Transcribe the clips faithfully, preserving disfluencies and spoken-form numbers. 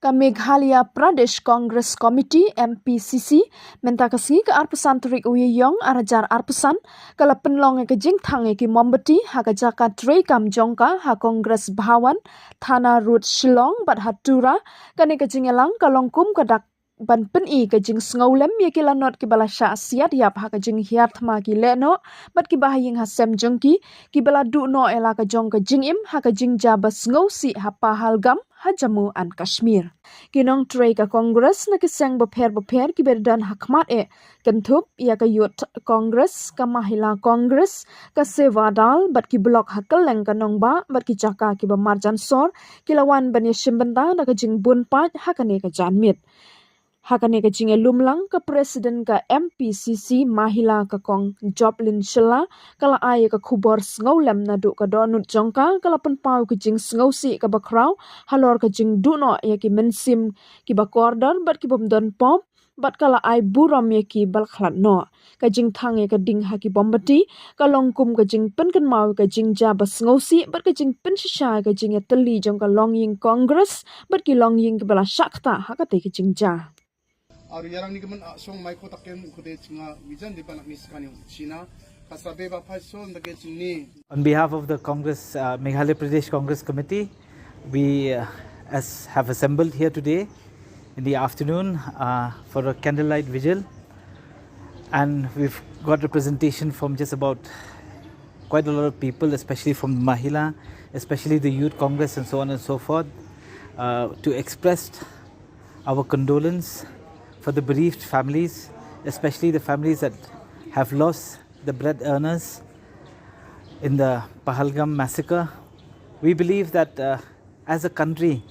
Ka Meghalaya Pradesh Congress Committee, M P C C, mynta ka sngi ka arphew san tarik u Ïaïong ar hajar arphew san, ka la pynlong ïa ka jingthang ïa ki mombati ha ka jaka treikam jong ka ha Congress Bhawan, Thana Road, Shillong, bad ha Tura. Kane ka jingïalang ka long kum ka dak ban pyni ka jingsngewlem ïa ki lanot kiba la shah siat ïap ha ka jinghiar thma ki lehnoh bad kiba ha ïing ha sem jong ki, kiba la duh noh ïa la ka jong ka jingim ha ka jingjia ba sngewsih ha Pahalgam, ha Jammu and Kashmir. Ki nongtrei ka Congress na ki seng bapher bapher kiba don ha khmat eh, kynthup ïa ka Youth Congress, ka Mahila Congress, ka Seva Dal bad ki block ha kylleng ka nongbah bad ki jaka kiba marjan sor, ki la wan ban ïashim bynta da ka jingbun paid ha kane ka janmiet. Ha kane ka jingïalumlang, ka President ka M P C C Mahila, ka Kong Joplin Shylla, ka la ai ïa ka khubor sngewlem naduh ka dohnud jong ka, ka la pynpaw ka jingsngewsih kaba khraw halor ka jingduh noh ïa ki mynsiem kiba kordor bad ki bym don pop, bad ka la ai burom ïa ki ba la khlad noh. Ka jingthang ïa ka ding ha ki mombati ka long kum ka jingpynkynmaw ïa ka jingjia ba sngewsih bad ka jingpynshisha ïa ka jingïatylli jong ka longïing Congress bad ki longïing kiba la shah ktah ha katei ka jingjia. Aru ïarang ni ka man a song mai ko takem ko te chinga wijan de panak ni skani China. Ka sabe ba phai so nda ke chini. On behalf of the Congress, uh, Meghalaya Pradesh Congress Committee, we, uh, as have assembled here today in the afternoon, uh, for a candlelight vigil, and we've got representation from just about quite a lot of people, especially from Mahila, especially the Youth Congress and so on and so forth, uh, to express our condolence for the bereaved families, especially the families that have lost the bread earners in the Pahalgam massacre. We believe that, uh, as a country,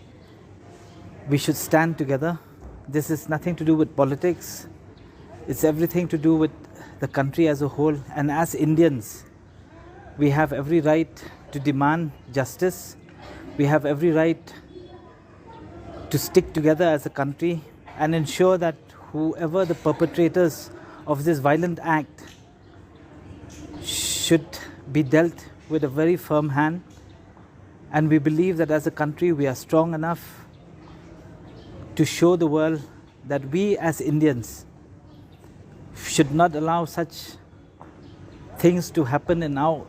we should stand together. This is nothing to do with politics. It's everything to do with the country as a whole. And as Indians, we have every right to demand justice. We have every right to stick together as a country and ensure that whoever the perpetrators of this violent act should be dealt with a very firm hand. And we believe that as a country, we are strong enough to show the world that we as Indians should not allow such things to happen in our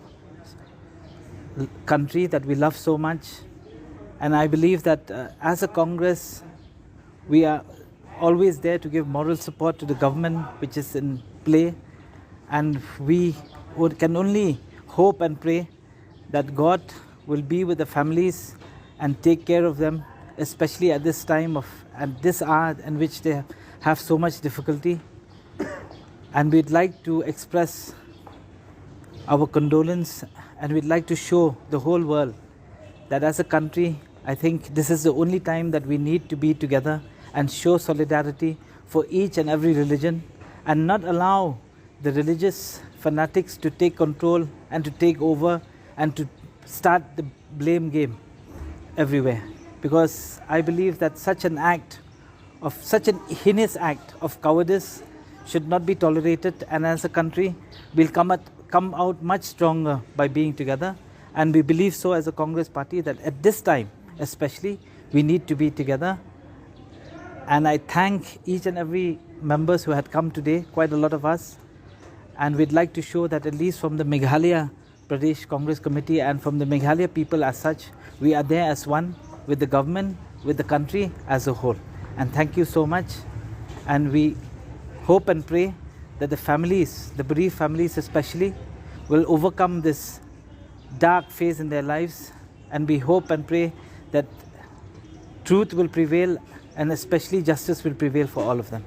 country that we love so much. And I believe that, uh, as a Congress, we are always there to give moral support to the government which is in play. And we would, can only hope and pray that God will be with the families and take care of them, especially at this time of, at this hour in which they have so much difficulty. And we'd like to express our condolence, and we'd like to show the whole world that as a country, I think this is the only time that we need to be together and show solidarity for each and every religion and not allow the religious fanatics to take control and to take over and to start the blame game everywhere. Because I believe that such an act of such an heinous act of cowardice should not be tolerated, and as a country, we'll come, at, come out much stronger by being together. And we believe so as a Congress party that at this time, especially, we need to be together. And I thank each and every members who had come today, quite a lot of us. And we'd like to show that at least from the Meghalaya Pradesh Congress Committee and from the Meghalaya people as such, we are there as one with the government, with the country as a whole. And thank you so much. And we hope and pray that the families, the bereaved families especially, will overcome this dark phase in their lives. And we hope and pray that truth will prevail and especially justice will prevail for all of them.